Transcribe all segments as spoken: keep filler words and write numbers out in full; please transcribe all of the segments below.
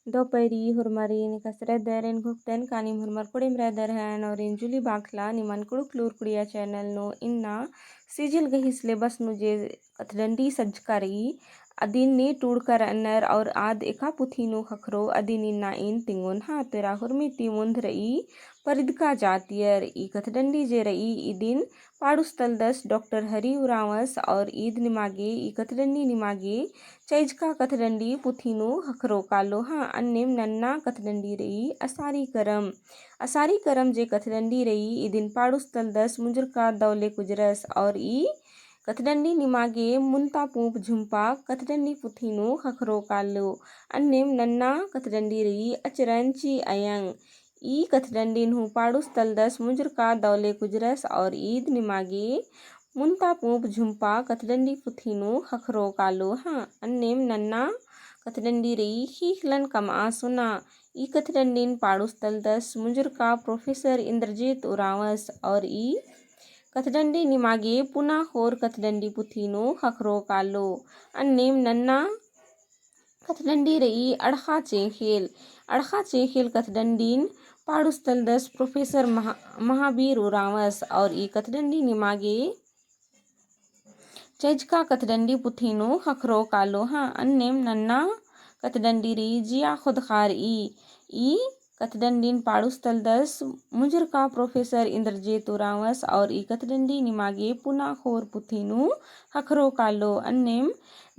दव पैरी होरमारिन एकासे रअदर, एन घोखदन का नीम होरमर कोड़ेम रअदर हन और एन जूली बाखला निमन कुँड़ुख़ लूर कुड़िया channel नू इन्ना सीजल गही syllabus नू जे कथडंडी सज्जका रई अदिन ने टूड़का रअनर और आद एका पुथी नू ख़क्खरो अदिन इन्ना एन तिंगोन। हाँ, तो एरा हुरमी ती मुन्ध रई परिदका जातियर। ई कथडंडी जे रई इदिन पाड़ुस तलदस डॉक्टर हरि उराँवस और ईद निमागे ई कथडंडी निमागे चैजका कथडंडी पुथी नू ख़क्खरो कालो। हाँ, अन्नेम नन्ना कथडंडी रई असारी करम। असारी करम जे कथडंडी रई इदिन पाड़ुस तलदस मुंजुरका दव ले कुजरस और ई कथडंडी निमागे मुन्ता पूँप झुम्पा कथडंडी पुथी नू ख़क्खरो कालो। अन्नेम नन्ना कथडंडी रई अचरन ची अयंग। ई कथडंडिन हूँ पाड़ुस तलदस मुंजुरका दव ले कुजरस और ईद निमागे मुन्ता पूँप झुम्पा कथडंडी पुथी नू ख़क्खरो कालो। हाँ, अन्नेम नन्ना कथडंडी रई ख़ीख़लन कमआ सुना। ई कथडंडिन पाड़ुस तलदस मुंजुरका प्रोफेसर इन्द्रजीत उराँवस और ई कथडंडी निमागे पुना ख़ोर कथडंडी पुथी नू ख़क्खरो कालो। अन्नेम नन्ना कथडंडी रई अड़ख़ा चेंख़ेल। अड़ख़ा चेंख़ेल कथडंडिन पाड़ुस तलदस प्रोफेसर महा-, महावीर उराँवस और ई कथडंडी निमागे चैजका कथडंडी पुथी नू ख़क्खरो कालो। हाँ, अन्नेम नन्ना कथडंडी रई जिया ख़ोदख़ा रई। ई कथडंडिन पाड़ुस तलदस मुंजुरका प्रोफेसर इन्द्रजीत उराँवस और ई कथडंडी निमागे पुना ख़ोर पुथी नू ख़क्खरो कालो। अन्नेम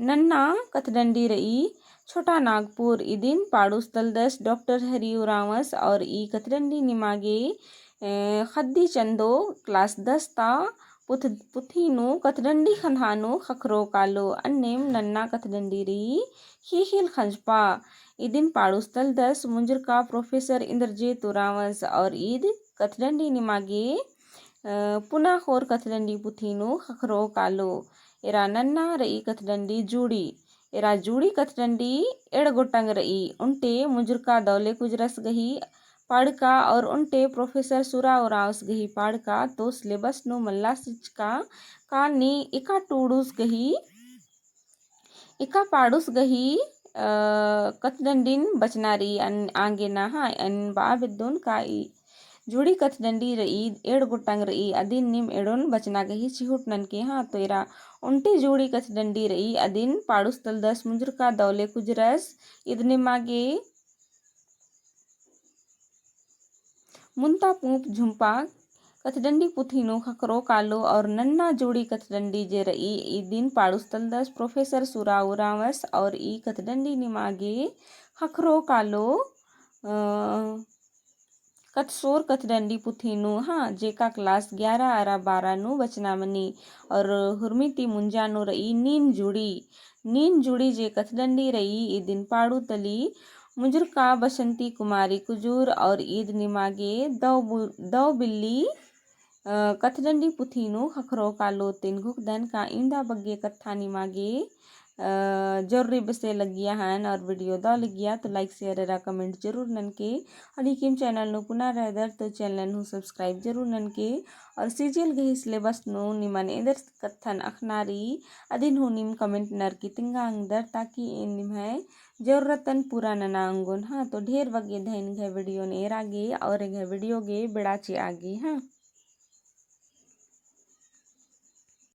नन्ना कथडंडी रई छोटा नागपुर। इदिन पाड़ुस तलदस डॉक्टर हरि उराँवस और ई कथडंडी निमागे, ए, ख़द्दी चंदो class दस ता पुथ-, पुथी नू कथडंडी ख़न्हा नू ख़क्खरो कालो। अन्नेम नन्ना कथडंडी रई ख़ीख़ेल ख़ंजपा। इदिन पाड़ुस तलदस मुंजुरका प्रोफेसर इन्द्रजीत उराँवस और ईद कथडंडी निमागे, अ, पुना ख़ोर कथडंडी पुथी नू ख़क्खरो कालो। एरा नन्ना रई कथडंडी जूड़ी। एरा जूड़ी कथडंडी एंड़ गोटंग रई। ओन्टे मुंजुरका दव ले कुजरस गही पाड़का और ओन्टे प्रोफेसर सुरा उराँवस गही पाड़का। तो syllabus नू मल्ला सिचका का नी एका टूड़ुस गही एका पाड़ुस गही, अ, कथडंडिन बचना रई अन-, आंगे ना। हाँ, एन बआ बेद्दोन का ई जूड़ी कथडंडी रई, एंड़ गोटंग रई, अदिन नीम एंड़ोन बचना गही चिहुट ननके। हाँ, तो एरा ओन्टे जूड़ी कथडंडी रई, अदिन पाड़ुस तलदस मुंजुरका दव ले कुजरस, ईद निमागे मुन्ता पूँप झुम्पा कथडंडी पुथी नू ख़क्खरो कालो और नन्ना जूड़ी कथडंडी जे रई, इदिन पाड़ुस तलदस प्रोफेसर सुरा उराँवस और ई कथडंडी निमागे ख़क्खरो कालो, अ, कतसोर कथडंडी पुथी नू। हाँ, जेका class ग्यारह अरा बारह नू बचना मनी और हुरमी ती मुंजा नू रई नीन जूड़ी। नीन जूड़ी जे कथडंडी रई, इदिन पाड़ु तली मुंजुरका बसंती कुमारी कुजूर और ईद निमागे दव बु-, दव बिल्ली, अ, कथडंडी पुथी नू ख़क्खरो कालो। तिन घुकदन का इवंदा बग्गे कत्था निमागे, अ, जरूरी बेसे लग्गिया हन और video दव लग्गिया तो like, share अरा comment जरूर ननके। और इकिम channel नू पुना रअदर तो channel नू subscribe जरूर ननके। और सीजल गही syllabus नू निमन एन्देर कत्थन अख़ना रई, अदिन हूँ नीम comment ननर की तिंगा ओंगदर, ताकि एन निम्है जरूरतन पूरा नना ओंगोन। हाँ, तो ढेर बग्गे धैन एंग्है video नू एरा गे और एंग्है video गे बेड़ा चिआ गे। हाँ।